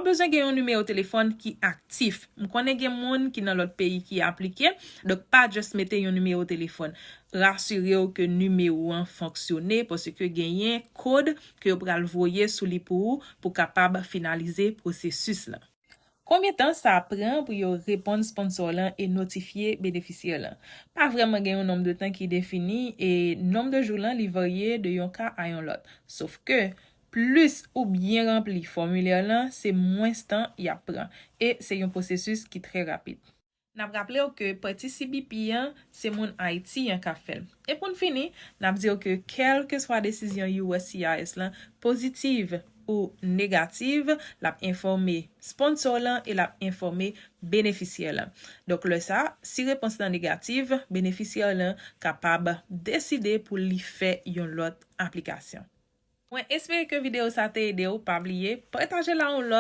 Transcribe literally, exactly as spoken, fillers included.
Ou bezwen gen yon nimewo telefòn ki aktif. M konnen gen moun ki nan lòt peyi ki aplike, donk pa just mete yon nimewo telefòn. Rasire w ke nimewo an fonksyone, paske genyen kòd ke yo pral voye sou li pou ou, pou kapab finalize pwosesis lan. Konbyen tan sa ap pran pou yo reponn sponsor lan e notifye benefisyè lan? Pa vrèman gen yon nonb de tan ki defini, e nonb de jou lan li varye de yon ka a yon lòt. Sof ke plis ou byen ranpli fòmilè lan, se mwens tan y ap pran. E se yon pwosesis ki trè rapid. N ap raple w ke pati C B P an, se moun Ayiti an k ap fè l. E pou n fini, n ap di w ke kèlkeswa desizyon U S C I S lan, pozitiv ou negativ, l ap enfòme sponsor lan e l ap enfòme benefisyè lan. Donk lè sa, si repons lan negativ, benefisyè lan kapab deside pou li fè yon lòt aplikasyon. Mwen espere ke videyo sa te ede w. Pa bliye pataje l a yon lòt.